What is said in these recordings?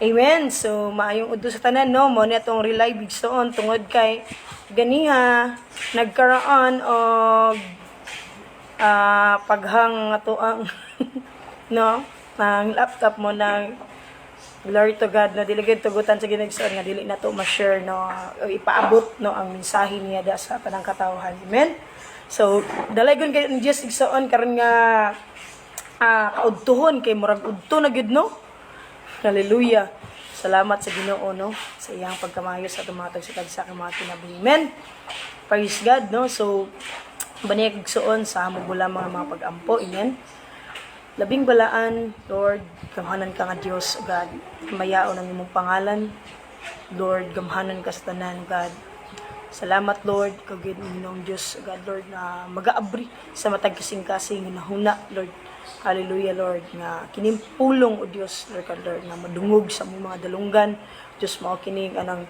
Amen. So maayong udto sa tanan, no. Mao ni atong relive, igsoon, tungod kay ganiha nagkaroon og paghang ato ang, no, ang laptop mo nang. Glory to God, no. Dili gyud tugutan sa Ginoo, igsoon, nga dili nato ma-share, no, o ipaabot, no, ang mensahe niya da sa tanang katawhan. Amen. So dalaygon kay ang Dios, igsoon, karon nga kaudtuhon kay murag udto na gyud, no. Hallelujah. Salamat sa Ginoo, no, sa iyang pagkamayo sa atong mga tagsa-tagsa ka mga kinabuhi. Amen. Praise God, no. So banayag, igsoon, sa hamubula mga pag-ampo. Amen. Labing balaan, Lord, gamhanan ka nga Dios, God. Mayaon ang imong pangalan. Lord, gamhanan ka sa tanan, God. Salamat, Lord, kag Ginoong Dios, God, Lord, na magaabri sa matag kasing-kasing hunahuna, Lord. Hallelujah, Lord, nga kining pulong, o Dios, Lord, God, Lord, nga madungog sa among mga dalunggan. Dios, mao kining anang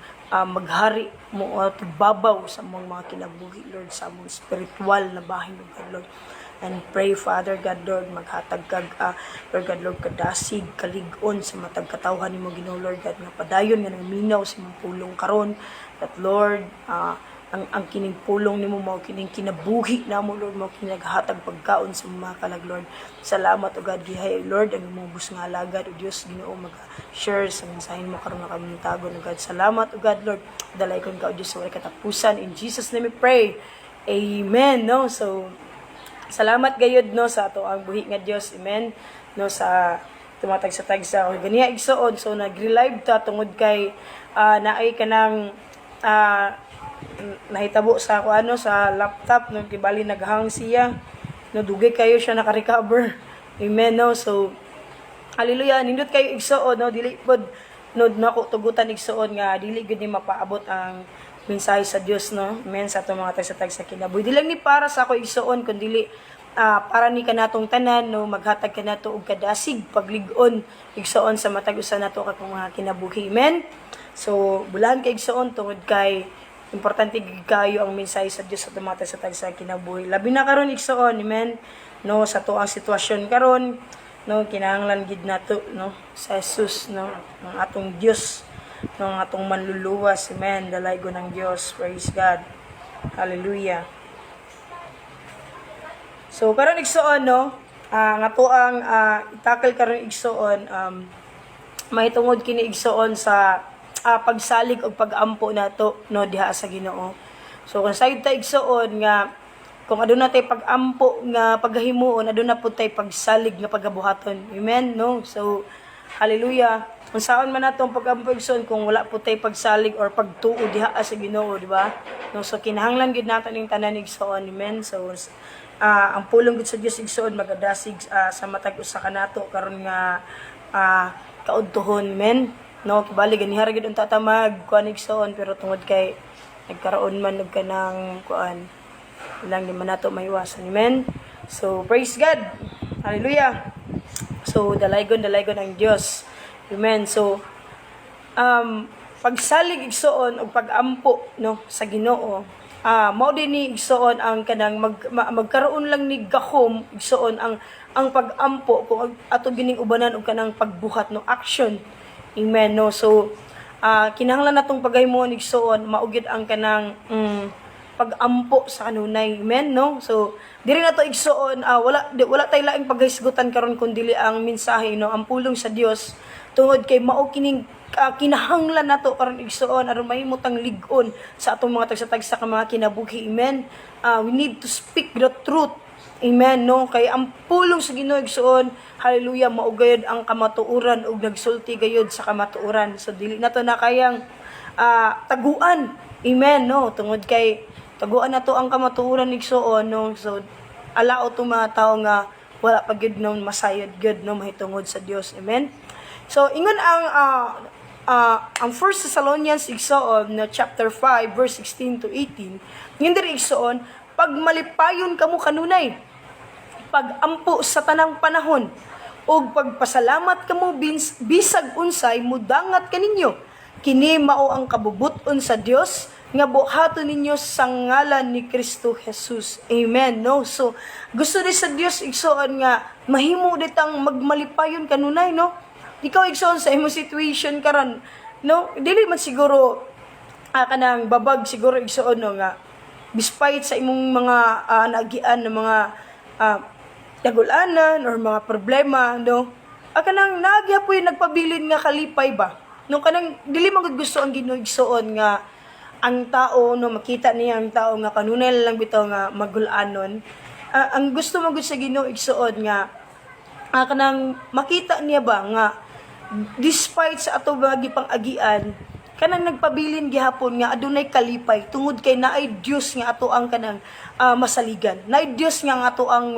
maghari mo at babaw sa among mga kinabuhi, Lord, sa among spiritual na bahin, O God, Lord. And pray, Father God, Lord, maghatag kag, Lord God, Lord, kadasig, kalig-on sa matag katawhan nimo, Ginoo, Lord God, nga padayon nga nangaminaw sa imong pulong karon. That, Lord, ang kining pulong nimo mao kining kinabuhi namo, Lord, mao kining naghatag pagkaon sa mga kalag, Lord. Salamat, O God, gihay, Lord, ang imong bus nga alagad, O Dios Ginoo, mag-share sa mensahe mo karon nga kabuntagon, O God. Salamat, O God, Lord. Dalaygon ka, O Dios, sa walay katapusan. In Jesus' name we pray. Amen, no? So salamat gayud, no, sa ato ang buhi nga Dios. Amen. No, sa tumatag sa tagsa o ganiya, igsoon. So nag-relive ta tungod kay naay kanang nahitabo sa ako ano sa laptop, no, kibali naghang siya, no. Dugay kayo siya naka-recover. Amen, no. So hallelujah, nindot kayo, igsoon, no. Dili pod, no, nako tugutan, igsoon, nga dili gud ni mapaabot ang mensahe sa Dios, no. Amen, sa atong mga tagsa-tagsa kinabuhi. Dili lang ni para sa ako, igsoon, kundi para ni kanatong tanan, no, maghatag kanato og kadasig, paglig-on, igsoon, sa matag usa nato ka mga kinabuhi. Amen. So bulahan kay, igsoon, tungod kay importante gid kayo ang mensahe sa Dios sa atong mga tagsa-tagsa kinabuhi. Labi na karon, igsoon, amen, no, sa tuang sitwasyon karon, no, kinahanglan gid nato, no, sa Jesus, no, ang atong Dios, no, ang atong manluluwas. Amen. Dalaygon ng Dios. Praise God. Hallelujah. So karon, igsoon, no, nga ang itakal karon, igsoon, mahitungod kini, igsoon, sa pagsalig og pag-ampo nato, no, diha sa Ginoo. So kung sayod ta, igsoon, nga kung aduna tay pag-ampo nga paghimuon, aduna pud tay pagsalig nga pagabuhaton. Amen, no? So hallelujah. Kung saan man nato ang pag-ampo, igsoon, kung wala pud tay pagsalig or pagtuo diha sa Ginoo, di ba? No, so kinahanglan gid nato ning tanan, igsoon. Amen. So ang pulong gid sa Dios, igsoon, magadasig sa matag usa kanato karon nga kaudtuhon. Amen. No, kibali ganiha ra gid unta ta mag kuan, igsoon, pero tungod kay nagkaroon man og kanang kuan lang, di man nato maiwasan. Amen. So praise God. Hallelujah. So dalaygon, dalaygon ang Dios. Amen. So pagsalig, igsoon, og pagampo, no, sa Ginoo, mao din ni, igsoon, ang kanang magkaroon lang ni gahom, igsoon, ang pagampo kung ato gining ubanan og kanang pagbuhat, no, action. Amen, no. So kinahanglan natong paghimuon, igsoon, mao gyud ang kanang pag-ampo sa kanunay. Amen, no? So diri na to, igsoon, wala tay laing paghisgutan karon kun dili ang mensahe, no, ang pulong sa Dios, tungod kay mao kining kinahanglan nato karon, igsoon, aron mahimo tang lig-on sa atong mga tagsa-tagsa ka mga kinabuhi. Amen. We need to speak the truth. Amen, no? Kay ang pulong sa Ginoo, igsoon, hallelujah, mao gayud ang kamatuoran ug nagsulti gayud sa kamatuoran. So dili nato na kayang taguan. Amen, no? Tungod kay taguan nato ang kamatuoran, igsoon, no? So alao to mga tao nga wala pa gyud, no, masayod gyud, no, mahitungod sa Dios. Amen. So ingon ang 1 Thessalonians, igsoon, na chapter 5 verse 16 to 18, ingon diri, igsoon, "Pagmalipayon kamo kanunay, pagampo sa tanang panahon, ug pagpasalamat kamo bisag unsay mudangat kaninyo. Kini mao ang kabubut-on sa Dios nga buhaton ninyo sa ngalan ni Kristo Jesus." Amen, no? So gusto ni sa Dios, igsoon, nga mahimo ditang magmalipayon kanunay, no? Ikaw, igsoon, sa imong situation karon, no, dili man siguro kanang babag siguro, igsoon, no, nga despite sa imong mga naagian ng mga kagulanan or mga problema, no, kanang naa gyapoy nagpabilin nga kalipay ba, no? Kanang dili man gud gusto ang Ginoo, igsoon, nga ang tao, no, makita niya ang tao nga kanunay lang bitaw nga magulanon. Ang gusto man gud sa Ginoo, igsoon, nga kanang makita niya ba nga despite sa ato mga gipang-agian, kanang nagpabilin gihapon nga adunay kalipay tungod kay naay Dios nga ato ang kanang masaligan, naay Dios nga ang ato ang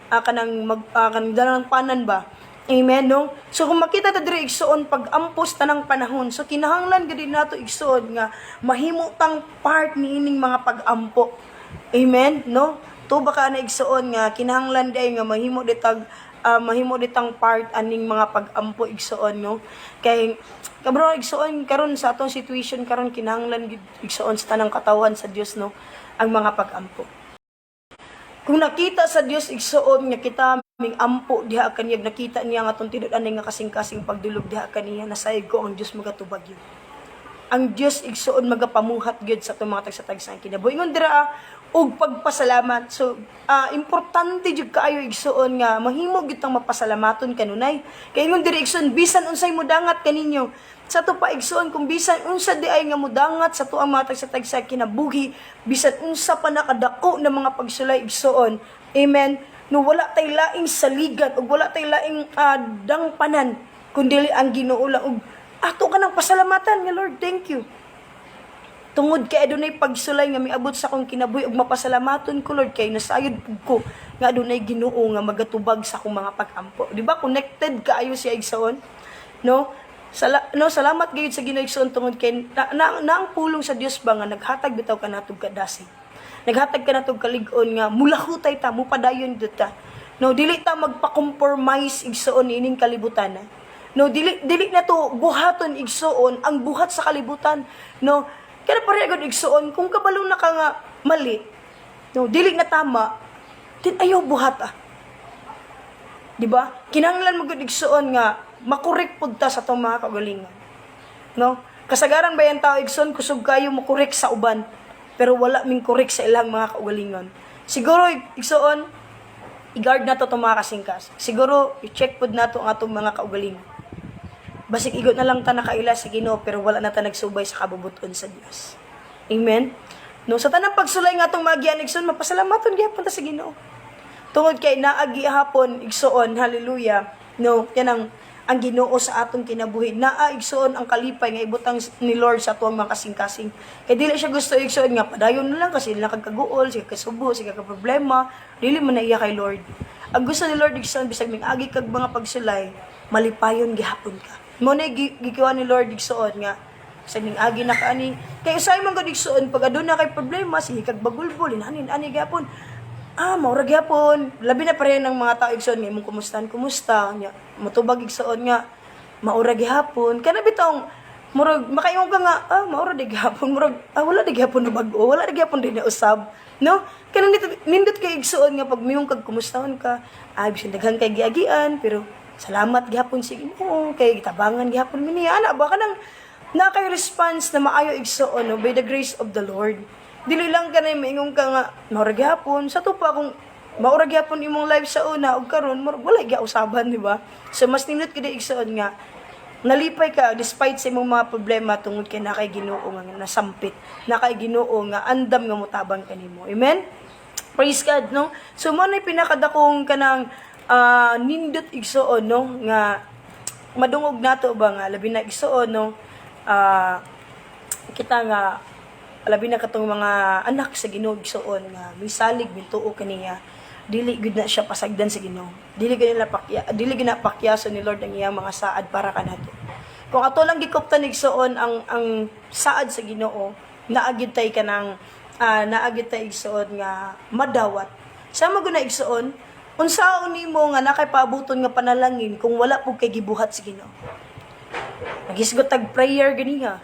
kanang mag kanang dalang panan ba. Amen, no? So kung makita ta diri, igsoon, pag-ampos tanang panahon. So kinahanglan gid nato, igsoon, nga mahimo tang part niining mga pag-ampo. Amen, no? To baka na, igsoon, nga kinahanglan day nga mahimo ditang part aning mga pag-ampo, igsoon, no? Kay kabro, igsoon, karon sa atong situation karon, kinahanglan gid, igsoon, sa tanang katawan sa Dios, no, ang mga pag-ampo. Kung nakita sa Dios, igsoon, nga kita ming ampo diha kaniya, nakita niya nga atong tinud-anay nga kasing-kasing pagdulog diha kaniya, nasayod ko ang Dios magatubag yun. Ang Dios, igsoon, magapamuhat gyud sa atong mga tagsa-tagsa ang kinabuhi. Ingon dira, og pagpasalamat. So importante jud kaayo, igsoon, nga mahimo gyud tang mapasalamaton kanunay. Kay ingon diri, igsoon, bisan unsay mudangat kaninyo. Sa ato pa, igsoon, kung bisan unsa di ay nga mudangat sa tuang mga tagsa-tagsa kinabuhi, bisan unsa pa nakadako na mga pagsulay, igsoon. Amen. No, wala tay laing saligan ug wala tay laing dangpanan kundi ang Ginoo lang ug ato ka nang pasalamatan nga, "Lord, thank you. Tungod kay adunay pagsulay nga miabot sa akong kinabuhi ug mapasalamaton ko, Lord, kay nasayod pug ko nga adunay Ginoo nga magatubag sa akong mga pag-ampo." Di ba connected kaayo siya, igsoon? No? No, salamat gayud sa Ginoo, igsoon, tungod kay na ang pulong sa Dios ba nga naghatag bitaw kanatog kadasig. Naghatag kanatog kalig-on nga mulahutay ta, mupadayon gyud ta. No, dili ta magpa-compromise, igsoon, ining kalibutan na. No, dili dili na to buhaton, igsoon, ang buhat sa kalibutan. No, kaya pareha gud, igsoon, kung kabalo na ka nga mali, no, dili na tama, din ayaw buhat ah. Di ba? Kinahanglan mo gud, igsoon, nga makorek pud ta sa atong mga kaugalingon. No? Kasagaran ba yan tao, igsoon, kusog kayo mokorek sa uban, pero wala ming korek sa ilang mga kaugalingon. Siguro, igsoon, i-guard nato itong mga kasingkas. Siguro, i-check pod nato ang atong mga kaugalingon. Basig igo na lang ta nakaila sa Ginoo pero wala na ta nagsubay sa kabubuton sa Dios. Amen. No, sa tanang pagsulay nga atong maagian, igsoon, mapasalamaton gyapon ta sa Ginoo. Tungod kay naa gihapon, igsoon, hallelujah. No, yan ang Ginoo sa atong kinabuhi. Naa, igsoon, ang kalipay nga ibutang ni Lord sa atong mga kasing-kasing. Kay dili siya gusto, igsoon, nga padayon na lang kasi nakagkaguol, sige kasubo, sige ka problema, dili man na iya kay Lord. Ang gusto ni Lord, igsoon, bisag ming agi kag mga pagsulay, malipayon gihapon ka. Mo na gikuha ni Lord, igsoon, nga sa ning agi na kaani kay usay man gud, igsoon, pag aduna kay problema, sige kag bagulbol ani ani gyapon, maura gyapon. Labi na pareha ng mga tao, igsoon, nga imong kumustahan, kumusta nya, motubag, igsoon, nga maura gihapon. Kana bitong murag makaingon ka nga, "Ah, maura di gihapon." Murag, "Ah, wala di gihapon na bag-o, wala di gihapon din na usab," no? Kana nindot nindot kay, igsoon, nga pag miyong kag kumustahon ka, ay bisan daghan kay giagian, pero salamat gihapon sa Ginoo kay gitabangan gihapon mi niya, ana ba, kanang na kay response na maayo, igsoon, no, by the grace of the Lord. Dili lang kanay maingon ka nga maura gihapon. Sa to pa, kung maura gihapon imong life sa una ug karon, murag wala gyud usaban, di ba? So mas nindot gid, igsoon, nga nalipay ka despite sa imong mga problema tungod kay naa kay Ginoo nga nasampit, naa kay Ginoo nga andam nga motabang kanimo. Amen. Praise God, no? So mo na pinakadakong kanang nindot, igsoon, no, nga madungog nato ba nga labi na, igsoon, no, kita nga labi na katong mga anak sa Ginoo, igsoon, nga misalig mintuo kaniya, dili gud na siya pasagdan sa Ginoo. Dili gud na pakyaso ni Lord ang iyang mga saad para kanato. Kung ato lang gikuptan, igsoon, ang saad sa Ginoo, naa gyud tay kanang naa gyud tay, igsoon, nga madawat. Sama gud na, igsoon, unsaon nimo nga nakay paabuton nga panalangin kung wala pud kay gibuhat sa Ginoo? Nagisgot tag prayer ganiha.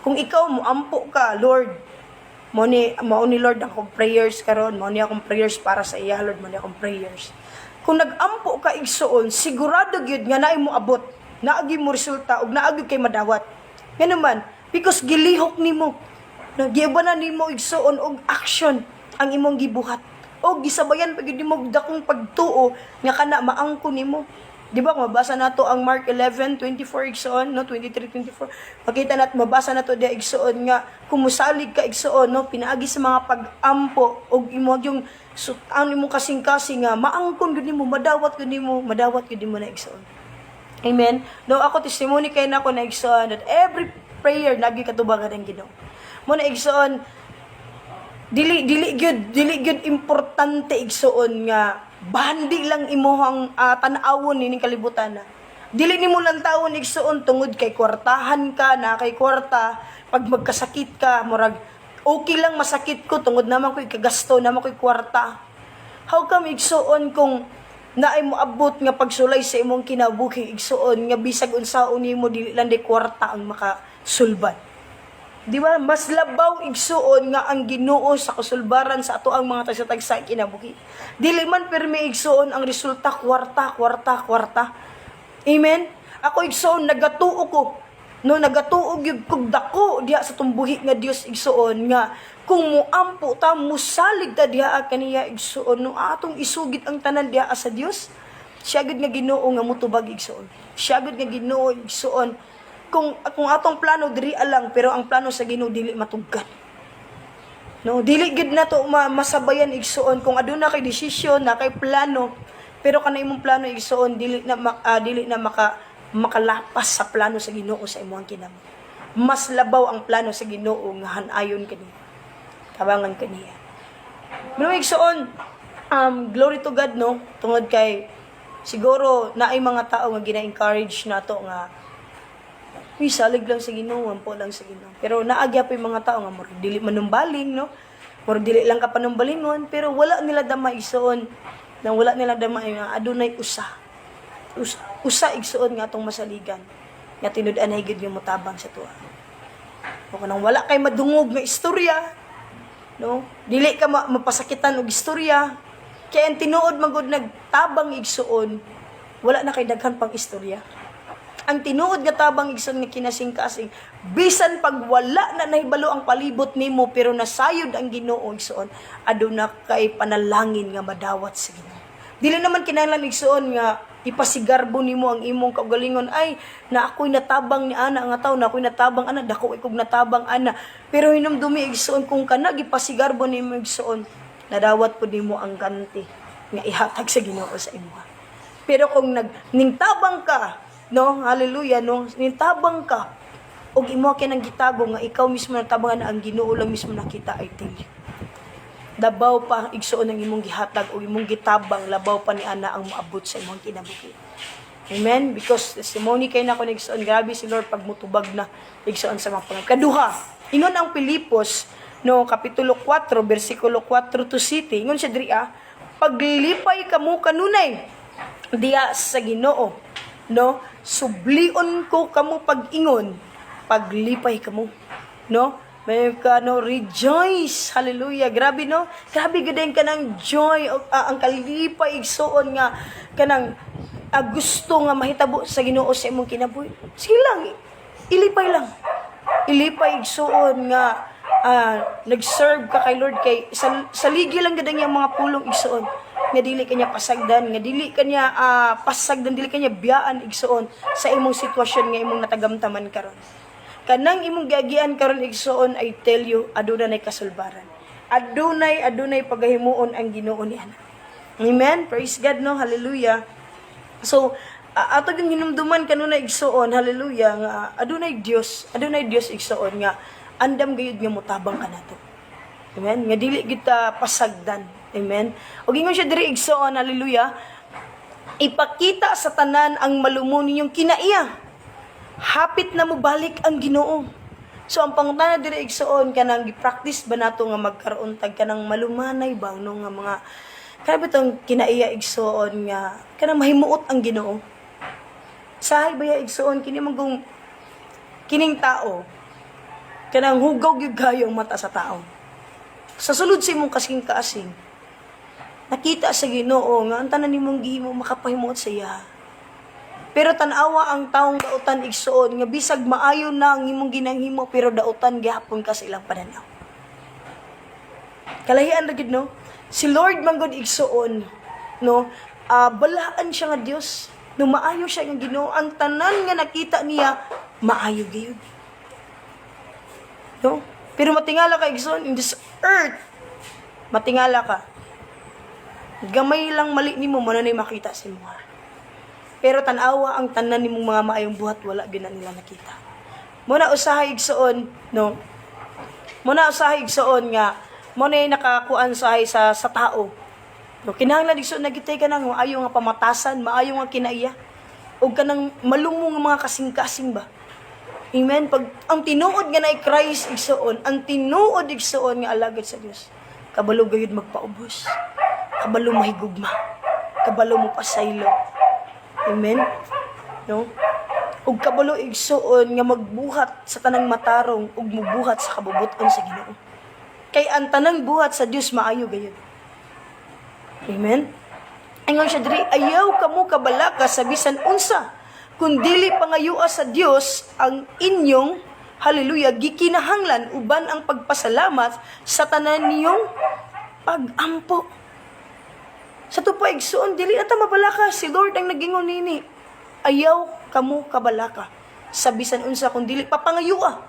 Kung ikaw mo ampo ka, "Lord, mo ni Lord akong prayers karon, mo ni akong prayers para sa iya, Lord, mo ni akong prayers." Kung nagampo ka, igsuon, sigurado gyud nga naay mo abot, naagi mo resulta ug naagi kay madawat. Ngano man? Because gilihok nimo. No, giubanan nimo, igsuon, og action ang imong gibuhat. O gisabayan pa gyud nimo og dakong pagtuo nga kana maangko nimo. Di ba kung mabasa nato ang Mark 11:24, igsuon, no, 23:24, makita nat mabasa nato diya, igsuon, nga kung musalig ka, igsuon, no, pinaagi sa mga pag-ampo og imo yung ang imong kasing-kasing nga maangkon gyud nimo, madawat gyud nimo, madawat gyud nimo na, igsuon. Amen. No, ako, testimony kay nako na, igsuon, that every prayer nagi katubangan ang Ginoo. Mo na, igsuon, dili gyud importante, igsuon, nga bandi lang imuhang tan-awon nining kalibutan na. Dili nimo lang taon, igsuon, tungod kay kwartahan ka na kay kwarta, pag magkasakit ka, murag okay lang masakit ko tungod naman ko'y kagasto, naman ko'y kwarta. How come, igsuon, kung naay moabot nga pagsulay sa imong kinabuhi, igsuon, nga bisag unsaon nimo, dili lang di kwarta ang makasulbad? Di ba? Mas labaw, igsuon, nga ang Ginoo sa kasulbaran sa ato ang mga tagsa-tagsa kinabuhi. Dili man pirmi, igsuon, ang resulta kwarta, kwarta, kwarta. Amen? Ako, igsuon, nagatuo ko. No, nagatuo gyud kog dako diha sa tumbuhi nga Dios, igsuon, nga kung muampo ta, musalig ta diha kaniya, igsuon, no, atong isugid ang tanan diha sa Dios. Siya gud nga Ginoo nga mutubag, igsuon. Siya gud nga Ginoo, igsuon. Kung atong plano diri lang, pero ang plano sa Ginoo dili matugkan. No, dili gid nato masabayan, igsuon, kung aduna kay desisyon, na kay plano, pero kana imong plano, igsuon, dili na makalapas sa plano sa Ginoo sa imong kinabuhi. Mas labaw ang plano sa Ginoo nga hanayon kaniya. Tabangan kaniya. Pero, igsuon, glory to God, no, tungod kay siguro naay mga tao nga gina-encourage nato nga, "Uy, salig lang sa Ginoo, ampo lang sa Ginoo." Pero naagya pa yung mga tao nga murag dili manumbaling, no? Murag dili lang ka panumbalingon, pero wala nila dama, igsuon. Nang wala nila dama nga adunay usa. Usa, usa, igsuon, nga atong masaligan. Nga tinud-anay gid yung motabang sa tuwa. O kanang wala kay madungog nga istorya, no? Dili ka mapasakitan og istorya. Kaya ang tinuod magud nagtabang, igsuon, wala na kay daghan pang istorya. Ang tinuod nga tabang, igsoon, nga kinasing-kasing, bisan pag wala na nahibalo ang palibot nimo, pero nasayod ang Ginoo, igsuon, aduna kay panalangin nga madawat sa Ginoo. Dili naman kinahanglan, igsuon, nga ipasigarbo nimo ang imong kaugalingon, "Ay, na ako'y natabang ni ana nga tawo, na ako'y natabang ana, dako ikog natabang ana." Pero hinumdumi, igsuon, kung kana gipasigarbo nimo, igsuon, nadawat pud nimo ang ganti nga ihatag sa Ginoo sa imo. Pero kung nag ningtabang ka, no, hallelujah, no, ningtabang ka og imo kay nang gitago nga ikaw mismo natabangan na ang Ginoo lang mismo nakita, I tell you. Labaw pa, igsuon, ang imong gihatag o imong gitabang, labaw pa ni ana ang moabot sa imong kinabuhi. Amen? Because testimony kay nako, igsuon, grabe si Lord pag mutubag na, igsuon, sa mga pangayo. Kaduha, ingon ang Pilipos, no, kapitulo 4, bersikulo 4 to 7, ingon siya diri ah, "Paglipay kamo kanunay diya sa Ginoo," no? "Sublion ko kamo pag-ingon, paglipay kamo," no? May ka, no, rejoice. Hallelujah. Grabe, no? Grabe gud ang kanang joy, ang kalipay, igsuon, nga kanang gusto nga mahitabo sa Ginoo sa imong kinabuhi. Sige lang, ilipay lang. Ilipay, igsuon, nga nag-serve ka kay Lord, kay sa saligi lang gud ang iyang mga pulong, igsuon, nga dili kanya pasagdan, nga dili kanya pasagdan, dili kanya biyaan, igsuon, sa imong sitwasyon nga imong natagamtaman karon. Kanang imong giagian karon, igsuon, I tell you, aduna nay kasulbaran, adunay pagahimuon ang Ginoo ni ana. Amen. Praise God, no? Hallelujah. So, ato gyud hinumduman kanunay, igsuon, hallelujah, nga adunay Dios, adunay Dios, igsuon, nga andam gayud nga motabang kanato. Amen. Nga dili kita pasagdan. Amen. Ug ingon siya diri, igsuon, hallelujah, "Ipakita sa tanan ang malumo ninyong kinaiya. Hapit na mobalik ang Ginoo." So ang pangutana diri, igsuon, kanang gi-practice ba nato nga magkaroon tag kanang malumanay ba, no, nga mga kaya ba tong kinaiya, igsuon, nga kanang mahimuot ang Ginoo? Sahay ba ya, igsuon, kini man kung kining tao kanang hugaw gyud kayo ang mata sa tao. Sa sulod sa imong kasing-kasing, Nakita sa Ginoo nga ang tanan nimong gihimo makapahimuot sa iya. Pero tan-awa ang taong dautan, igsuon, nga bisag maayo na ang imong ginahimo, pero dautan gihapon ka sa ilang pananaw. Kalahian ra gid, no? Si Lord man gud, igsuon, no? Balaan siya nga Dios. No, maayo siya nga Ginoo, ang tanan nga nakita niya maayo gyud. No? Pero matingala ka, igsuon, in this earth. Matingala ka. Gamay lang mali nimo, mo na makita sa imo. Pero tan-awa ang tanan nimong mga maayong buhat, wala gyud na nila nakita. Mo na usahay, igsuon, no? Mo na usahay, igsuon, nga mo na yung nakakuan sahay sa tao. No, kinahanglan, igsuon, nagitay ka nang maayo nga pamatasan, maayo nga kinaiya. Ug kanang malumo nga mga kasing-kasing ba. Amen. Pag ang tinuod nga naay Christ, igsuon, ang tinuod, igsuon, nga alagad sa Dios, kabalo gayud magpaubos. Kabalo mahigugma. Kabalo mo pasaylo. Amen. No? Ug kabalo, igsuon, nga magbuhat sa tanang matarong ug mubuhat sa kabubuton sa Ginoo. Kay ang tanang buhat sa Dios maayo gayud. Amen. Ingon siya diri, "Ayaw kamo kabalaka sa bisan unsa, kun dili pangayua sa Dios ang inyong, hallelujah, gikinahanglan uban ang pagpasalamat sa tanan niyong pagampo." Sa ato pa, igsuon, dili na ta mabalaka. Si Lord ang nagingon nini. "Ayaw kamo kabalaka sa bisan unsa kung dili papangayua."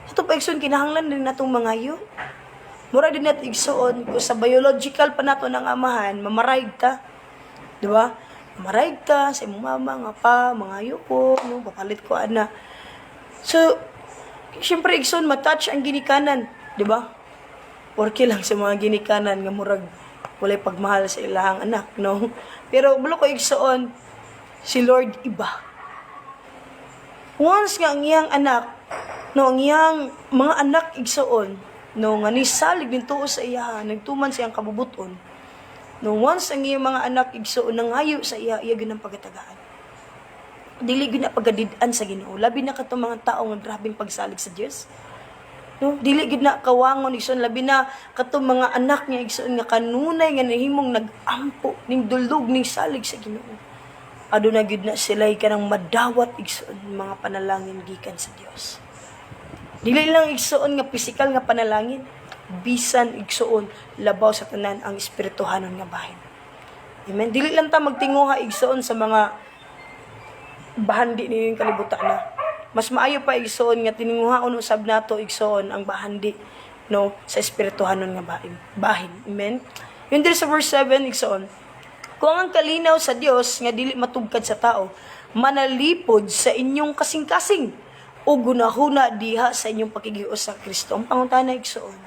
Sa ato pa, igsuon, kinahanglan din natong mangayo. Mura din nat, igsuon, kung sa biological pa nato ng amahan, mamarayg ta. Di ba? Mamarayg ta sa imong mama nga pa, mangayo ko, no, papalit ko ana. So, syempre, igsuon, matouch ang ginikanan, di ba? Porke lang sa mga ginikanan nga murag walay pagmahal sa ilahang anak, no? Pero bulo ko, igsuon, si Lord iba. Once nga ang iyang anak, no, ang iyang mga anak, igsuon, no, nga nisalig din tuo sa iya, nagtuman siyang kabubuton. No, once ang iyang mga anak, igsuon, nangayo sa iya, iya gyud ang pagatagaan. Dili gyud na pagadid-an sa Ginoo. Labi na katong mga tao nga grabeng pagsalig sa Dios. No, dili gid na kawangon, igsuon, labi na katong mga anak niya, igsuon, nga kanunay nga nahimong nag-ampo ning dulog ning salig sa Ginoo. Aduna gyud na sila kanang madawat, igsuon, mga panalangin gikan sa Dios. Dili lang, igsuon, nga pisikal nga panalangin, bisan, igsuon, labaw sa tanan ang espirituhanon nga bahin. Amen. Dili lang ta magtinguha, igsuon, sa mga bahandi nining kalibutan na. Mas maayo pa, igsuon, nga tininguhaon usab nato, igsuon, ang bahandi, no, sa espirituhanon nga bahin. Bahin. Amen. Yun diri sa verse 7, igsuon. "Kung ang kalinaw sa Dios nga dili matugkad sa tao manalipod sa inyong kasing-kasing o gunahuna diha sa inyong pakigiusa sa Kristo." Ang pangutana, igsuon,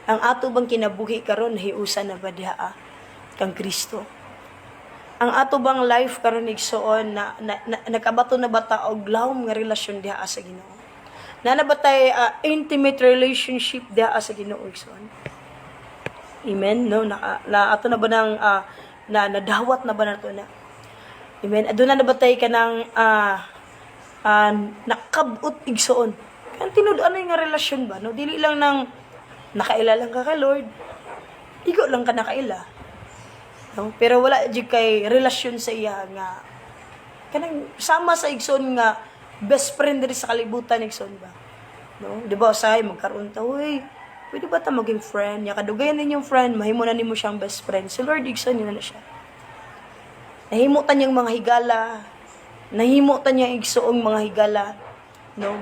ang ato bang kinabuhi karon nahiusa na ba diha kang Kristo? Ang ato bang life karon, igsuon, na nakabato na ba ta og lawom nga relasyon diha sa Ginoo? Na na ba tay intimate relationship diha sa Ginoo, igsuon? Amen, no? Na ato na ba nang na nadawat na ba nato na? Amen. Aduna na ba tay kanang nakabot, igsuon? Kan tinud ano nga relasyon ba, no? Dili lang nang nakaila lang ka kay Lord. Igo lang ka nakaila. No? Pero wala jud kay relasyon sa iya nga kanang sama sa, igsoon, nga best friend diri sa kalibutan, igsoon ba? No? Di ba usahay magkaroon ta, "Uy, pwede ba ta maging friend?" Ya kadugayan ninyong friend, mahimo na nimo siyang best friend. Si Lord, igsoon, yun na siya. Nahimo ta niyang mga higala, nahimo ta niya, igsuong, mga higala, no?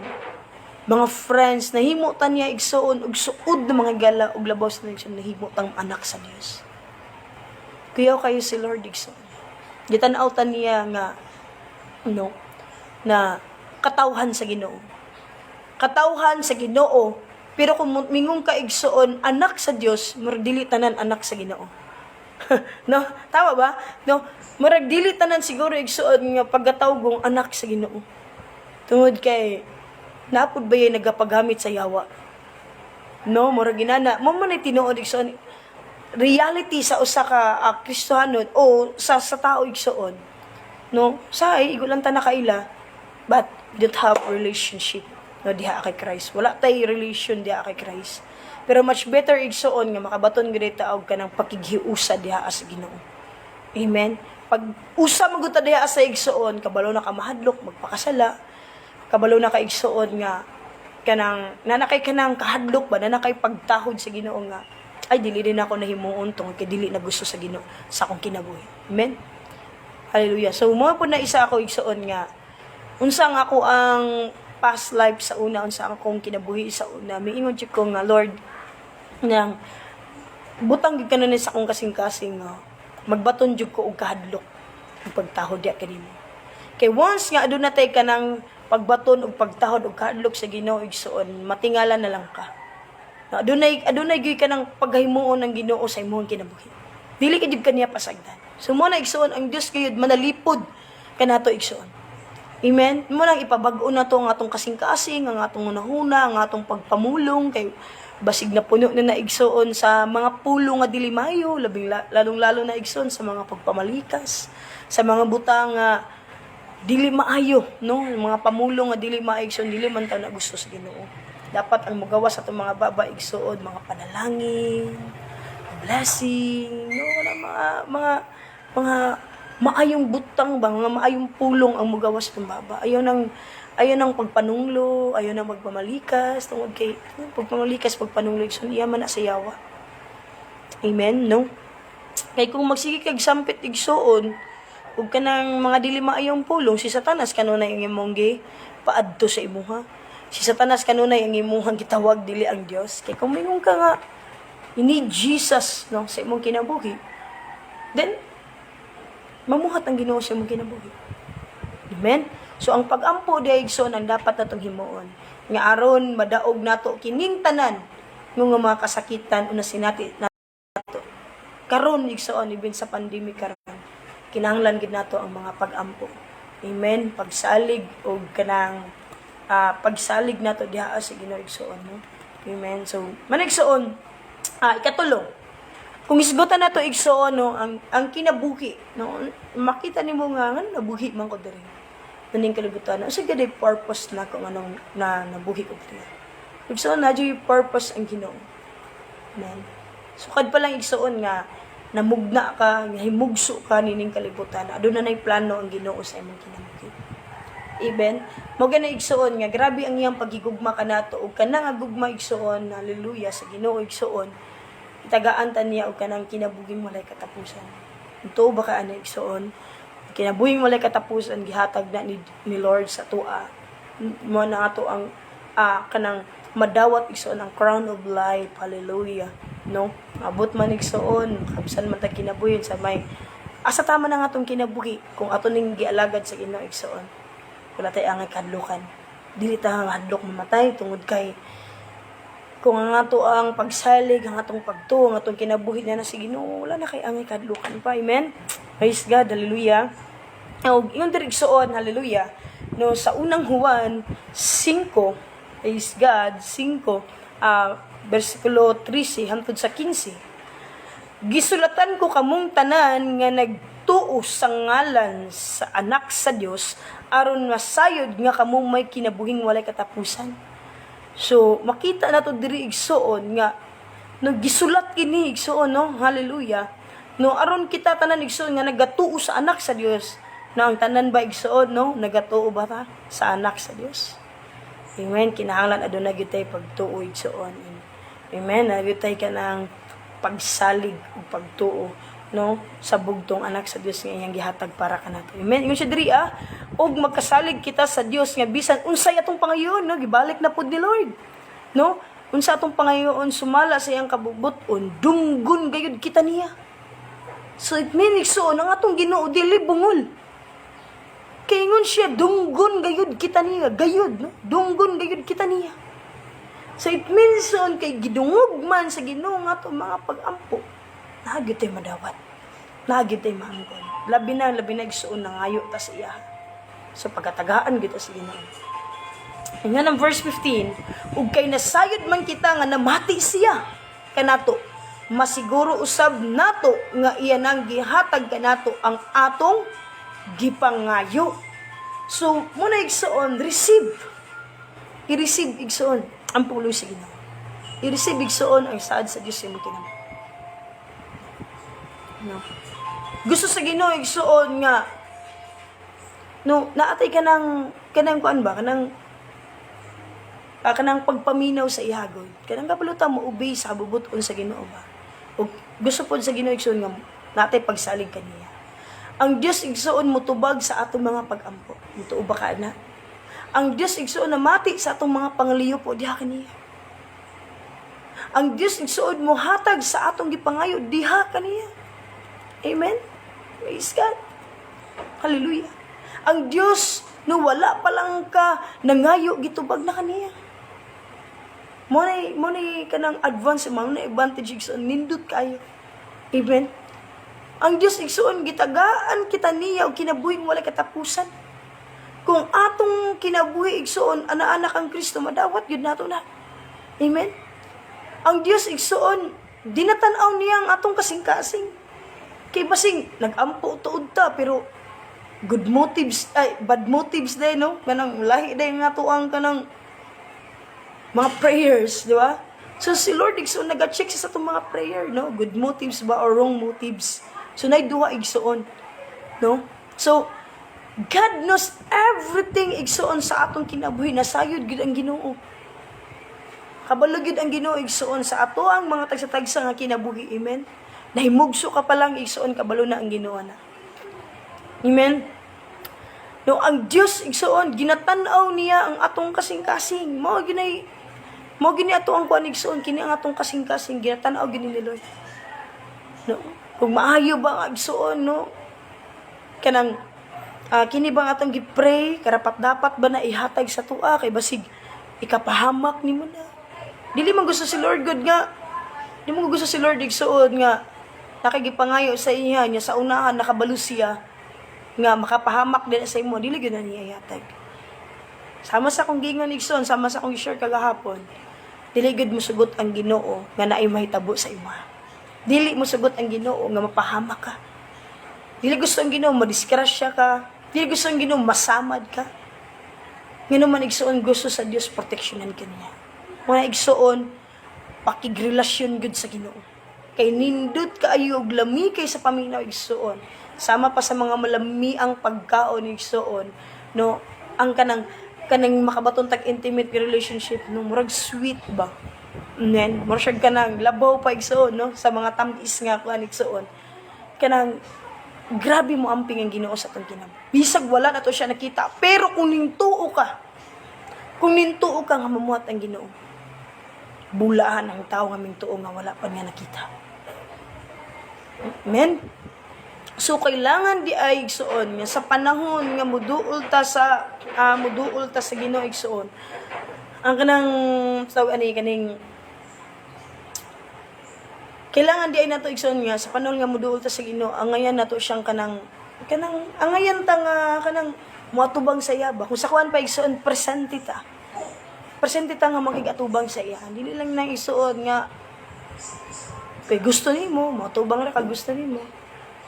Mga friends, nahimo ta niya, igsuon, og suod na mga higala, ug labaw sa igsuon, nahimo tang anak sa Dios. Kuyaw kayo si Lord, igsoon. Gitan-aw ta niya nga, no, na katawhan sa Ginoo. Katawhan sa Ginoo, pero kung mingong ka, igsuon, anak sa Dios, murag dili tanan anak sa Ginoo. No? Tama ba? No? Murag dili tanan siguro, igsuon, nga pagkatawgong anak sa Ginoo. Tungod kay napud ba yung nagapaghamit sa yawa? No, murag ginana. Mo man ay tinuod, igsuon, reality sa usa ka Kristohanon o sa tao, igsuon. No, say igo lang ta nakaila, but we don't have relationship, no, diha kay Christ. Wala tay relation diha kay Christ. Pero much better, igsuon, nga makabaton gyud ta og kanang pakighiusa diha sa Ginoo. Amen. Pag usa man gud ta diha sa igsuon, kabalo na ka mahadlok magpakasala. Kabalo na ka, igsuon, nga kanang nanakay kanang kahadlok ba, nanakay pagtahod sa Ginoo nga ay, dili din ako nahimuon tungod kay dili na gusto sa Ginoo sa akong kinabuhi. Amen. Hallelujah. So mo po na isa ako, igsuon, nga unsa nga ako ang past life sa una, unsa ang akong kinabuhi sa una. Miingon jud ko nga, "Lord, nang butang gyud ka na ni sa akong kasing-kasing nga magbaton jud ko og kahadlok ug pagtahod diya kanimo." Kay once nga aduna tay kanang pagbaton og pagtahod og kahadlok sa Ginoo, igsuon, matingala na lang ka. Na adunay gyud kanang paghimuon ng Ginoo sa imong kinabuhi. Dili ka jud kaniya pasagdan. So mo na, igsuon, ang Dios gayud manalipod kanato, igsuon. Amen. Mo nang ipabag-o na to ang atong kasing-kasing, ang atong hunahuna, ang atong pagpamulong kay basig na puno na naigsuon sa mga pulong nga dili maayo, labing lalong-lalo na, igsuon, sa mga pagpamalikas, sa mga butang nga dili maayo, no? Yung mga pamulong nga dili maayo, igsuon, dili man ta na gusto sa Ginoo. Dapat ang mugawas sa atong mga baba, igsuon, mga panalangin, blessing, no, na mga maayong butang ba, mga maayong pulong ang mugawas sa atong baba. Ayaw ng pagpanunglo, ayaw ng magpamalikas, tungod kay pagpamalikas, pagpanunglo, igsuon, iya man na sa yawa. Amen, no? Kay kung magsige kag sampit, igsuon, ug kanang mga dili maayong pulong, si Satanas kanunay ang imong gi paadto sa imuha. Si Satanas kanunay ang imuhang gitawag, dili ang Dios. Kay kung mingon ka nga you need Jesus, no, sa imong kinabuhi, then mamuhat ang Ginoo sa imong kinabuhi. Amen? So ang pag-ampo diay, igsoon, ang dapat natong himuon nga aron madaog nato kining tanan nga mga kasakitan una sinati nato. Karon, igsoon, even sa pandemic karon, kinahanglan gid nato ang mga pag-ampo. Amen. Pagsalig og kanang pagsalig nato diha sa Ginoo, igsoon, no. Amen. So, man, igsoon, ikatulo. Kung isgutan nato, igsoon, no, ang kinabuhi, no, makita nimo nga ngano nabuhi man ko diri naning kalibutan. Unsa gid purpose na kung anong na nabuhi ko diri? Igsoon, na yung purpose ang Ginoo. Amen. Sukad pa lang, igsuon, nga namugna ka, nga himugso ka nining kalibutan, aduna nay plano ang Ginoo sa imong kinabuhi. Amen. Mo gani, igsuon, nga grabe ang iyang pagigugma kanato ug kana nga gugma, igsuon, hallelujah, sa Ginoo, igsuon, itagaan ta niya og kanang kinabuhing walay katapusan. Tuo ba ka ana, igsuon? Kinabuhing walay katapusan gihatag na ni Lord sa tua. Mo na ato ang kanang madawat, igsuon, ang crown of life. Hallelujah. No? Abot man, igsuon, kabsan man ta kinabuhi sa may asa tama na nga atong kinabuhi kung ato ning gialagad sa Ginoo, igsuon. Wala tay angay kahadlukan. Dili ta hadlok mamatay tungod kay kung ang ato ang pagsalig, ang atong pagtuo, ang atong kinabuhi na sa Ginoo, wala na kay angay kahadlukan pa. Amen. Praise God. Hallelujah. Og ingon diri, igsuon, hallelujah. No, sa Unang Juan 5, praise God, 5 bersikulo 13 hangtod sa 15. "Gisulatan ko kamong tanan nga nagtuo sa ngalan sa Anak sa Dios aron masayod nga kamo may kinabuhing walay katapusan." So makita nato diri, igsuon, nga no, gisulat kini, igsuon, no, hallelujah. No, aron kita tanan, igsuon, nga nagatuo sa Anak sa Dios. Na ang tanan ba, igsuon, no, nagatuo ba ta sa Anak sa Dios? Amen. Kinahanglan aduna gyud tay pagtuo, igsuon. Amen. Na gyud tay kanang pagsalig ug pagtuo, no, sa bugtong Anak sa Dios nga iyang gihatag para kanato. Amen. Ingon siya diri og magkasalig kita sa Dios nga bisan unsay atong pangayoon, no, gibalik na pud ni Lord. No? Unsa atong pangayoon sumala sa iyang kabubut-on, dunggon gayud kita niya. So it means, so ang atong Ginoo dili bungol. Kay ingon siya, dunggon gayud kita niya, gayud, no? Dunggon gayud kita niya. So it means on kay gidungog man sa Ginoo nga atong mga pag-ampo, naa gyud tay madawat. Naa gyud tay maangkon. Labi na, igsuon, nangayo ta sa iya. So pagkatagaan gyud ta sa Ginoo. Nga ng verse 15, "Ug kay nasayod man kita nga namati siya kanato, masiguro usab nato nga iya nang gihatag kanato ang atong gipangayo." So, muna, igsuon, receive. I-receive, igsuon, ang pulong sa Ginoo. I-receive, igsuon, ang saad sa Dios sa imong kinabuhi. No. Gusto sa Ginoo, igsuon, nga no naatay ka ng kanang kuan ba, kanang pagpaminaw sa ihagod, kanang kapaluta mo obey sa kabubuton sa Ginoo ba. Ug gusto pod sa Ginoo, igsuon, nga natay pagsalig kaniya. Ang Dios, igsuon, motubag sa atong mga pagampo. Mutuo ba ka na ang Dios, igsuon, namati sa atong mga pangliyo po diha kaniya? Ang Dios, igsuon, mohatag sa atong gipangayo diha kaniya. Amen. Praise God. Hallelujah. Ang Dios, no wala pa lang ka nangayo, gitubag na kaniya. Mo na kanang advance, mo na advantage, igsuon, nindot kayo. Amen. Ang Dios, igsuon, gitagaan kita niya og kinabuhing wala katapusan. Kung atong kinabuhi, igsuon, ana-anak ang Kristo, madawat gyud nato na. Amen. Ang Dios, igsuon, dinatan-aw niya ang atong kasing-kasing. Kay basing nagampo tuod ta pero good motives ay bad motives day, no, kanang lahi day nga tuang kanang mga prayers, di ba? So si Lord, igsuon, naga-check siya sa atong mga prayer, no, good motives ba or wrong motives. So nay duha, igsuon, no? So God knows everything, igsuon, sa atong kinabuhi. Nasayod gid ang Ginoo. Kabalo gid ang Ginoo, igsuon, sa ato ang mga tagsa-tagsa nga kinabuhi. Amen. Nahimugso ka pa lang, igsuon, kabalo na ang Ginoo na. Amen. No, ang Dios, igsuon, ginatan-aw niya ang atong kasing-kasing. Mao gini ato ang kuan, igsuon, kini ang atong kasing-kasing ginatan-aw gini ni Lord. No, kung maayo ba ang igsuon, no? Kanang kini ba ang atong gi-pray, karapat dapat ba na ihatag sa tua kay basig ikapahamak nimo na. Dili man gusto si Lord God nga di mo gusto si Lord, igsuon, nga nakigipangayo sa iya niya sa unahan nakabalo siya nga makapahamak din sa imo, dili gyud na niya ihatag. Sama sa akong gingon, igsoon, sama sa akong share kagahapon, dili gyud mosugot ang Ginoo nga naay mahitabo sa imo. Dili mosugot ang Ginoo nga mapahamak ka. Dili gusto ang Ginoo madisgrasya ka. Dili gusto ang Ginoo masamad ka. Ngano man, igsuon, gusto sa Dios proteksyonan ka niya. Mga igsuon, pakigrelasyon gud sa Ginoo. Kay nindot kaayo og lami kay sa paminaw, igsuon. Sama pa sa mga malami ang pagkaon, igsuon, no, ang kanang makabaton tag intimate relationship, no, murag sweet ba. Nen, murag siya kanang labaw pa, igsuon, no, sa mga tam-is nga kuan, igsuon. Kanang grabe mo amping ang Ginoo sa atong kinabuhi. Bisag wala na to siya nakita, pero kung nintuo ka nga mamuhat ang Ginoo, bulahan ang tao nga mingtuo nga wala pa nga nakita. Amen? So kailangan di ay, igsuon, nga sa panahon nga muduol ta sa Ginoo, igsuon. Ang kanang tawag ani kaning kailangan di ay nato, igsuon, nga sa panahon nga muduol ta sa Ginoo, angayan nato siyang kanang angayan ta nga kanang moatubang sa iya ba. Kung sa kuan pa, igsuon, presente ta. Presente ta nga makigatubang sa iya. Dili lang nang, igsuon, nga kay gusto nimo, moatubang ra ka gusto nimo.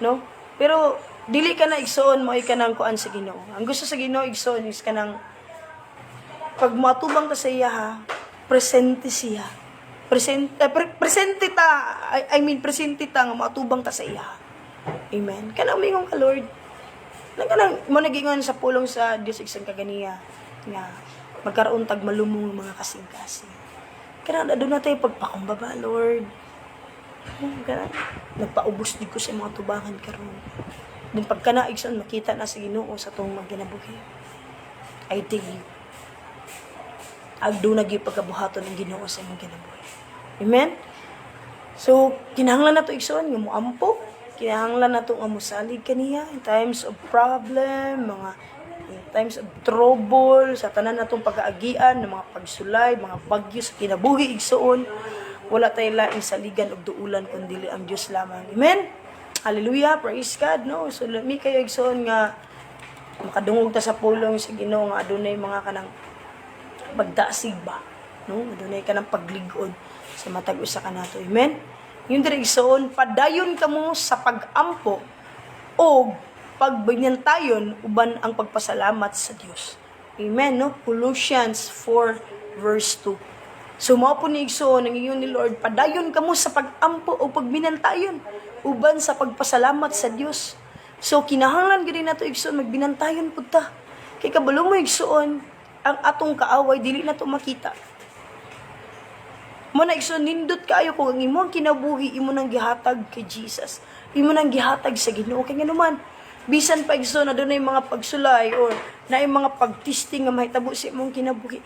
No? Pero dili ka na, igsuon, mo ay kanang kuan sa Ginoo. Ang gusto sa Ginoo, igsuon, is kanang pag moatubang ka sa iya ha, presente siya. Presente ta, I mean presente ta nga moatubang ta sa iya. Amen. Kanang mingon ka, "Lord." Nang kanang mo nagingon sa pulong sa Dios, igsuon, kaganiya nga magkaroon tag malumong mga kasing-kasing. Kanang aduna tayo pagpakumbaba, "Lord. Kanang nagpaubos di ko sa mga tubangan karon." Then pagka na, igsoon, makita na sa Ginoo sa atong mga kinabuhi. I tell you, aduna gyud pagkabuhaton ng Ginoo sa imong kinabuhi. Amen? So, kinahanglan nato, igsoon, nga moampo. Kinahanglan nato nga mosalig kaniya in times of problem, mga in times of trouble, sa tanan natong pag-aagian, ng mga pagsulay, mga bagyo sa kinabuhi, igsoon. Wala tayo laing saligan og duulan kun dili ang Dios lamang. Amen? Hallelujah, praise God, no? So, lami kayo, igsoon, nga makadungog ta sa pulong sa Ginoo nga adunay mga kanang pagdasig ba, no, adunay kanang paglig-on sa matag usa kanato. Amen. Yun diri, igsoon, padayon kamo sa pag-ampo o pagbinantayon uban ang pagpasalamat sa Dios. Amen, no? Colossians 4 verse 2. So mao po ni, igsoon, ang ingon ni Lord, padayon kamo sa pag-ampo o pagbinantayon uban sa pagpasalamat sa Dios. So kinahanglan gid nato, igsoon, magbinantayon pud ta. Kay kabalo mo, igsoon, ang atong kaaway dili nato makita. Mao na, igsoon, nindot kaayo kung ang imong kinabuhi imo nang gihatag kay Jesus. Imo nang gihatag sa Ginoo, kay nganuman bisan pa, igsoon, na dunay mga pagsulay or naay mga pagtesting nga mahitabo sa imong kinabuhi,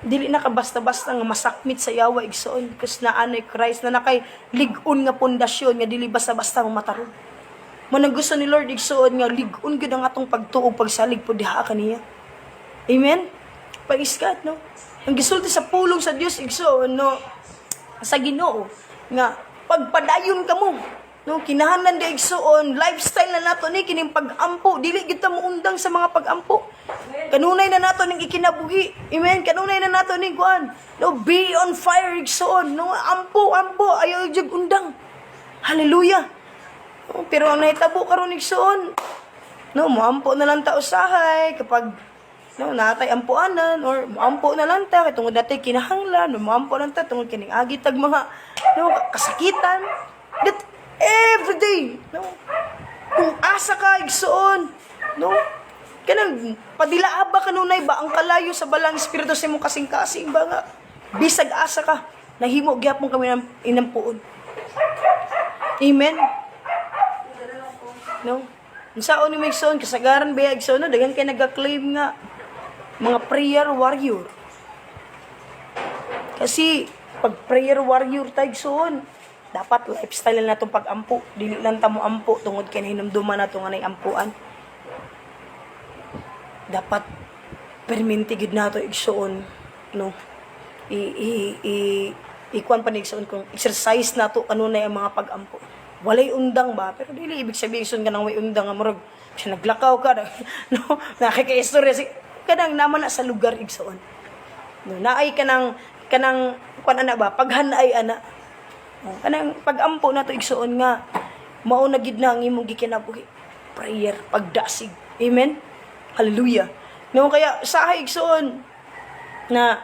dili na ka basta-basta nga masakmit sa yawa, igsoon, because naa nay Christ na nakay lig-on nga pundasyon nga dili basta-basta matarog. Mao nang gusto ni Lord, igsoon, nga lig-on gyud ang atong pagtuo, pagsalig po diha kaniya. Amen. Praise God, no? Ang gisulti sa pulong sa Dios, igsoon, no, sa Ginoo nga pagpadayon kamo, no? Kinahanglan di, igsoon, lifestyle na nato ni kining pag-ampo. Dili gyud ta moundang sa mga pag-ampo. Kanunay na nato ning ikinabuhi. Amen. Kanunay na nato ning kuan, no? Be on fire, igsoon, no? Ampo, ampo, ayaw jud undang. Hallelujah. No, pero ang nahitabo karon, igsoon, no, moampo na lang ta usahay kapag, no, natay ampuanan or moampo na lang ta kay tungod natay kinahanglan, no, moampo lang ta tungod kining agi tag mga, no, kasakitan. That every day, no? Kung asa ka, igsoon, no? Kanang padilaa ba kanunay ba ang kalayo sa Balang Espiritu sa imong kasing-kasing ba nga bisag asa ka, nahimo gyapon kami ng inampuon. Amen. No? Unsaon ni igsoon, kasagaran ba, igsoon, no, daghan kay nag-claim nga mga prayer warrior. Kasi pag prayer warrior ta, igsoon, dapat lifestyle na natong pag-ampo. Dili lang ta mo ampo tungod kay nahinumduman nato nga nay ampuan. Dapat perminti gid nato, igsoon, no? I i i ikuan pa ni, igsoon, kung exercise nato kanunay ang mga pag-ampo. Walay undang ba? Pero dili ibig sabihin, igsoon, kanang way undang nga murag siya naglakaw ka, no, nakikaistorya si kanang naman na sa lugar, igsoon. No, naay kanang kuan ana ba, paghanay ana. Oh, kanang pag-ampo nato, igsoon, nga mao na gid na ang imong gikinabuhi. Prayer, pagdasig. Amen. Hallelujah. No, kaya sahay, igsoon, na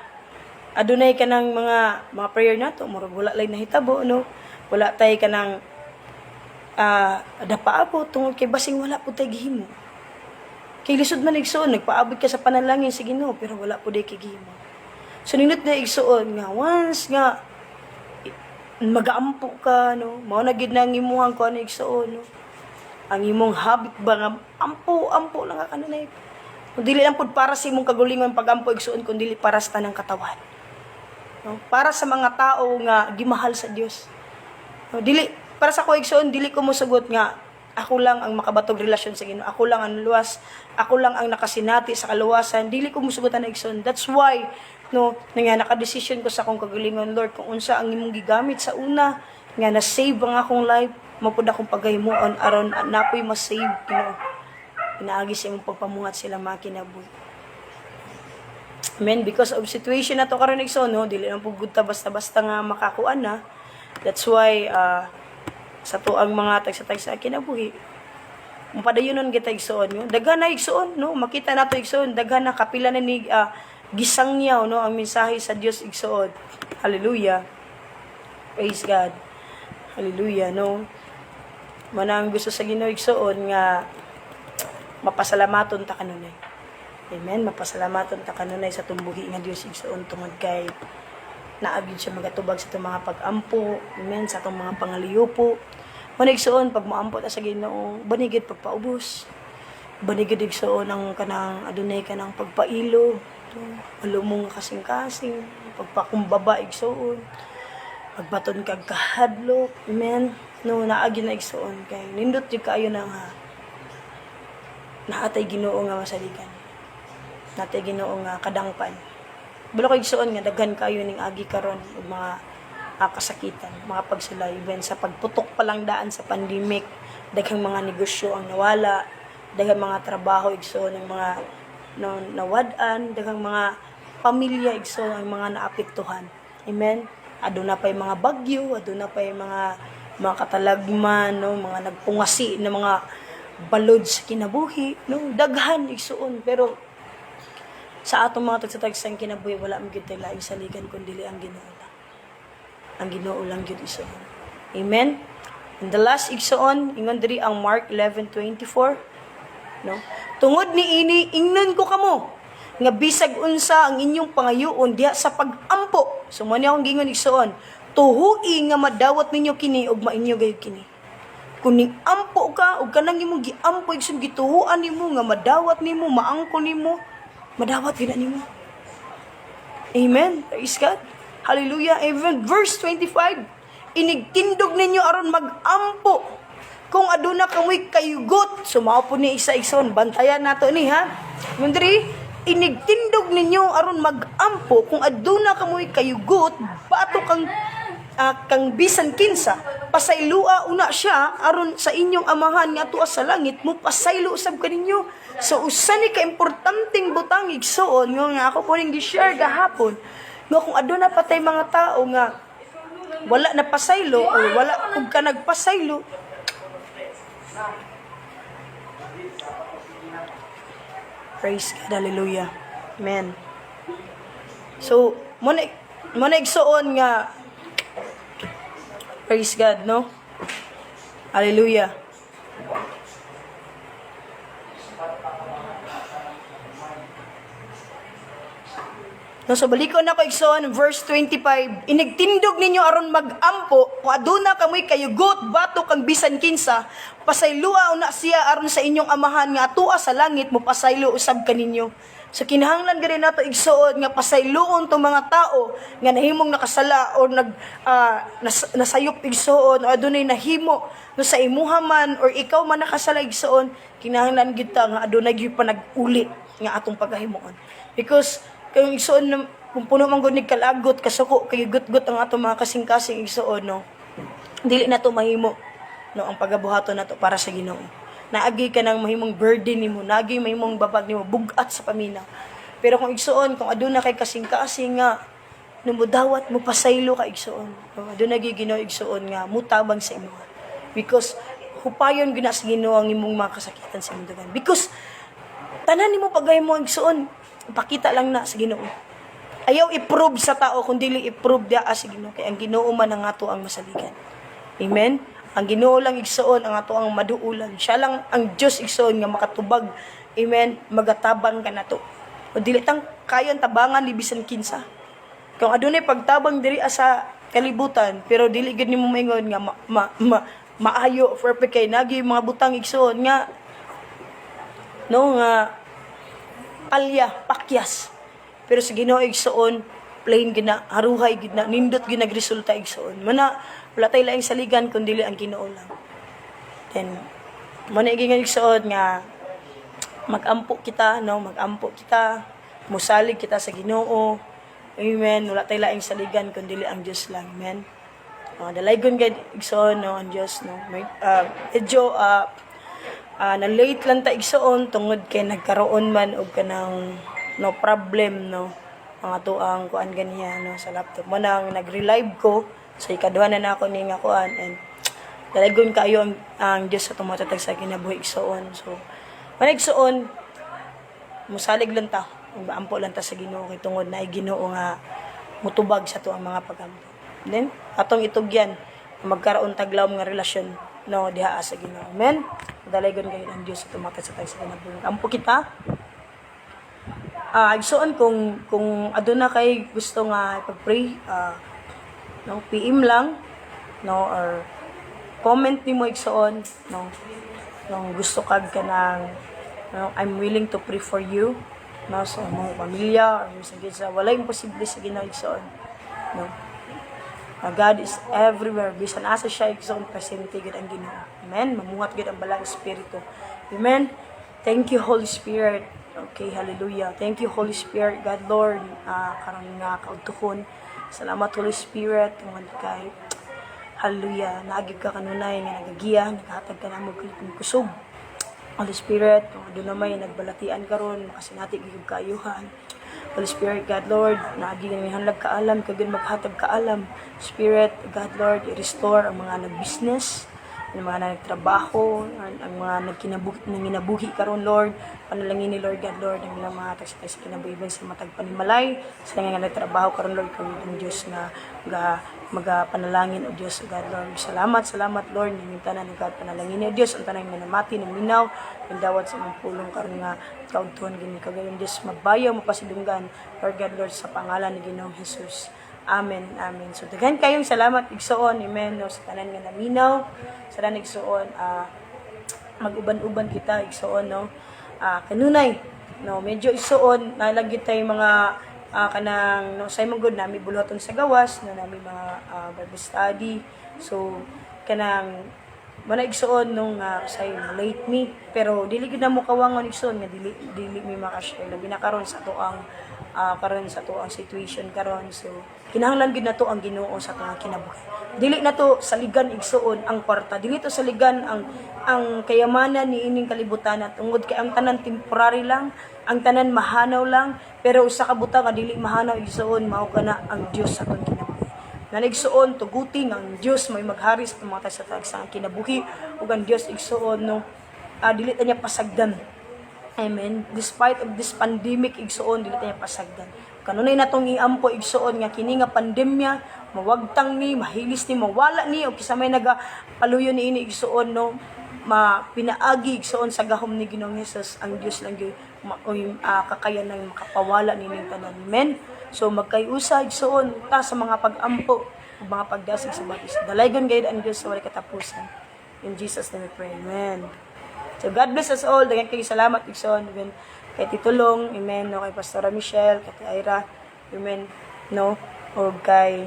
adunay kanang mga prayer nato murag wala lay nahitabo, no? Wala tay kanang dapaabot tungod kay basing wala pud tay gihimo. Kay lisod man, igsoon, nagpaabot ka sa panalangin sa Ginoo pero wala pud kay gihimo. So nindot na, igsoon, nga once nga magaampo ka, no, mao na gid na ang imuhang kuan, igsoon, no, ang imong habit ba nga ampo ampo lang ka kanunay. Kung dili lang pud para sa imong kagulingon pagampo, igsoon, kun dili para sa tanang katawan, no, para sa mga tao nga gimahal sa Dios, no? Dili para sa ko, igsoon, dili ko mosugot nga ako lang ang makabatog relasyon sa Ginoo, ako lang ang luwas, ako lang ang nakasinati sa kaluwasan. Dili ko mosugot ana, igsoon. That's why, no, nga nakadesisyon ko sa akong kagalingon, Lord, kung unsa ang imong gigamit sa una nga na-save ang akong life, mao pud akong pagahimuon aron napoy ma-save, Ginoo, pinaagi sa imong pagpamungat sila mga kinabuhi. Amen. Because of situation na to karon, igsoon, no, dili lang pud gud ta basta-basta nga makakuan na. That's why sa to ang mga tagsa-tagsa kinabuhi, mapadayonon kita, igsoon, no. Daghan na, igsoon, no, makita nato, igsoon, daghan na kapila na ni gisangyaw, no, ang mensahe sa Dios, igsoon. Hallelujah. Praise God. Hallelujah, no? Mao na ang gusto sa Ginoo, igsoon, nga mapasalamaton ta kanunay. Amen. Mapasalamaton ta kanunay sa tumbuhi nga Dios, igsoon, tungod kay naa gyud siya magatubag sa atong mga pag-ampo, amen, sa atong mga pangaliyupo. Mao na, igsoon, pag moampo ta sa Ginoo, banigid pagpaubos. Banigid, igsoon, ang kanang adunay kanang pagpailo, malumong nga kasing-kasing, pagpakumbaba, igsoon. Pagbaton kag kahadlok, amen. No, naa gyud na, igsoon, kay nindot jud kaayo na nga naatay Ginoo nga masaligan. Naatay Ginoo nga kadangpan. Kabalo ko, igsoon, nga daghan kayo ning agi karon og mga kasakitan, mga pagsulay, even sa pagputok pa lang daan sa pandemic, daghang mga negosyo ang nawala, daghang mga trabaho, igsoon, ng mga, no, nawad-an, daghang mga pamilya, igsoon, ang mga naapektuhan. Amen. Aduna pa yung mga bagyo, aduna pa yung mga katalagman, no, mga nagpungasi na mga balod sa kinabuhi, no, daghan, igsoon, pero Sa atong mga tagsa-tagsang kinabuhi, wala man gyud tay laing saligan kun dili ang Ginoo lang. Ang Ginoo lang gyud, igsoon. Amen. And the last, igsoon, ingon diri ang Mark 11:24, no? "Tungod niini ingnon ko kamo nga bisag unsa ang inyong pangayoon diha sa pag-ampo." So mo ni akong giingon, igsoon, tuhui nga madawat ninyo kini ug mainyo gayud kini. Kung ning ampo ka ug kanang imong giampo, igsoon, gituhuan nimo nga madawat nimo, maangko nimo, madawat gyud na nimo. Amen. Praise God. Hallelujah. Even verse 25. "Inigtindog ninyo aron magampo. Kung aduna kamoy kayugot." So mao po ni isa, igsoon. Bantayan nato ni ha. Mundri, "Inigtindog ninyo aron magampo. Kung aduna kamoy kayugot, batok kang bisan kinsa, pasaylua una siya aron sa inyong Amahan nga tuwa sa langit mo pasaylo usab kaninyo." So usa ni ka importanteng butang, igsoon, nga ako po ning gi-share gahapon nga kung aduna patay mga tao nga wala na pasaylo o wala ug ka nagpasaylo. Praise God, hallelujah. Amen. So, mo na, igsoon, nga praise God, no? Hallelujah. No, so balikon nako, igsoon, verse 25. "Inigtindog ninyo aron magampo, kung aduna kamoy kayugot batok kang bisan kinsa, pasaylua una siya aron sa inyong Amahan nga atua sa langit mo pasaylo usab kaninyo." So kinahanglan gani nato, igsoon, nga pasayloon tong mga tao nga nahimong nakasala or nasayop, igsoon, o adunay nahimo no sa imuha man or ikaw man nakasala, igsoon, kinahanglan gyud ta nga adunay gyud panag-uli nga atong pagahimuon. Because kung, igsoon, kung puno man gud ni kalagot, kasuko, kay gut-gut ang atong mga kasing-kasing, igsoon, no, dili na to mahimo, no, ang pagabuhaton nato para sa Ginoo. Naagi ka ng mahimong burden nimo, naagi mahimong babag nimo, bugat sa paminaw. Pero kung, igsoon, kung aduna kay kasing-kasing nga no mudawat mo, pasaylo ka, igsoon, no, aduna gyud Ginoo, igsoon, nga mutabang sa imo. Because hupayon gyud na sa Ginoo ang imong mga kasakitan sa imong dagan. Because tanan nimo pagahimo, igsoon, pakita lang na sa Ginoo. Ayaw i-prove sa tao kung dili i-prove diha sa Ginoo, kay ang Ginoo man ang ato ang masaligan. Amen. Ang Ginoo lang, igsoon, ang ato ang maduulan. Siya lang ang Dios, igsoon, nga makatubag. Amen. Magatabang ka nato. O dili tang kayon tabangan ni bisan kinsa. Kung adunay pagtabang diri sa kalibutan, pero dili gid nimo maingon nga maayo, perfect, kay nagi mga butang, igsoon, nga no nga palya, pakyas. Pero sa Ginoo, igsoon, plain gina, haruhay gid na, nindot gid nagresulta, igsoon. Mana wala tay laing saligan kun dili ang Ginoo lang. Then mo na giingon, igsoon, nga magampo kita, no, magampo kita, musalig kita sa Ginoo. Amen. Wala tay laing saligan kun dili ang Dios lang. Amen. Dalaygon gid, igsoon, no, ang Dios, no. May medyo na late lang ta, igsoon, tungod kay nagkaroon man og kanang no problem, no, mga tuang kuan ganiya, no, sa laptop mo nang nag-relive ko. So ikaduha na nako ni nga kuan and dalaygon kayo ang Dios sa tumatatag sa kinabuhi, igsoon. So man, igsoon, musalig lang ta, ampo lang ta sa Ginoo kay tungod na Ginoo nga mutubag sa tuang mga pagampo. Then atong itugyan magkaroon taglawom nga relasyon, no, diha sa Ginoo. Amen. Dalaygon kayo ang Dios sa tumatag sa tag sa kinabuhi. Ampo kita. Igsoon, kung aduna kay gusto nga ipag-pray, no, PM lang, no, or comment nimo, igsoon, no, nung gusto kag kanang, no, I'm willing to pray for you, no, sa imong pamilya or sa sa wala imposible sa Ginoo, igsoon, no. God is everywhere. Bisan asa siya, igsoon, presente gid ang Ginoo. Amen. Mamuhat gid ang Balaang Espiritu. Amen. Thank you, Holy Spirit. Okay, hallelujah. Thank you, Holy Spirit, God Lord, karon nga kaudtuhon. Salamat, Holy Spirit, tungod kay hallelujah, naagig ka kanunay nga nagagiya, naghatag ka namo og kusog. Holy Spirit, kung aduna may nagbalatian karon, makasinati gyud kaayuhan. Holy Spirit, God Lord, naagi nga hanlag kaalam, kag maghatag kaalam. Spirit, God Lord, i-restore ang mga nag-business. Ang mga nagtrabaho, ang mga nagkinabuhi, nanginabuhi karon, Lord, panalangin ni Lord God, Lord, ang ilang mga tagsa sa kinabuhi sa matag panimalay, sa nga nagtrabaho karon, Lord, kami ang Dios nga ga magapanalangin o Dios, o God, Lord. Salamat, salamat, Lord, ning tanan, o God, panalangin ni Dios ang tanan nga namati, naminaw, dawat sa imong pulong karon nga kaudtuan gini kagayon, Dios, mabayaw, mapasidunggan, Lord God, Lord, sa pangalan ni Ginoong Jesus. Amen. Amen. So daghan kayong salamat, igsoon. Amen. No, sa tanan nga naminaw, sa tanan, igsoon, mag-uban-uban kita, igsoon, no. Kanunay, no, medyo, igsoon, nalagi tayo mga kanang, no, sa imong good nami buluhaton sa gawas, no, nami mga Bible study. So kanang mana, igsoon, nung say late me, pero dili gid na mo kawangon, igsoon, nga dili dili mi makashare, labi na karon sa atoang karon sa atoang situation karon. So kinahanglan gid nato ang Ginoo sa atong kinabuhi. Dili na to saligan, igsoon, ang kwarta. Dili to saligan ang kayamanan ni ining kalibutan at tungod kay ang tanan temporary lang, ang tanan mahanaw lang, pero usa ka butang nga dili mahanaw, igsoon, mao kana ang Dios sa atong kinabuhi. Naligsoon, tuguti nga ang Dios may maghari sa mga sa sa kinabuhi ug ang Dios, igsoon, no, dili ta niya pasagdan. Amen. Despite of this pandemic, igsoon, dili ta niya pasagdan. Kanunay natong iampo, igsoon, nga kini nga pandemya mawagtang ni, mahilis ni, mawala ni, o kisa may naga paluyo ni ini, igsoon, no, ma pinaagi, igsoon, sa gahom ni Ginoong Hesus. Ang Dios lang gyud kakayanan makapawala nining tanan. Amen. So magkayusa, igsoon, ta sa mga pag-ampo ug mga pagdasig sa batis. Dalaygon gayud ang Dios sa walay katapusan. In Jesus' name we pray. Amen. So God bless us all. Daghan kayo salamat, igsoon. Amen. Kay Titulong, amen, no, kay Pastora Michelle, kay Ira, amen, no, o kay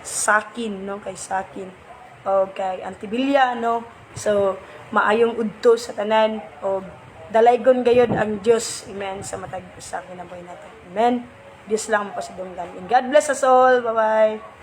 Sakin, no, kay Sakin, o kay Antibilia, no. So maayong udto sa tanan o dalaygon gayod ang Dios, amen, sa matag sa kinabuhi natin. Amen. Dios lang ang pasidunggan. And God bless us all. Bye-bye.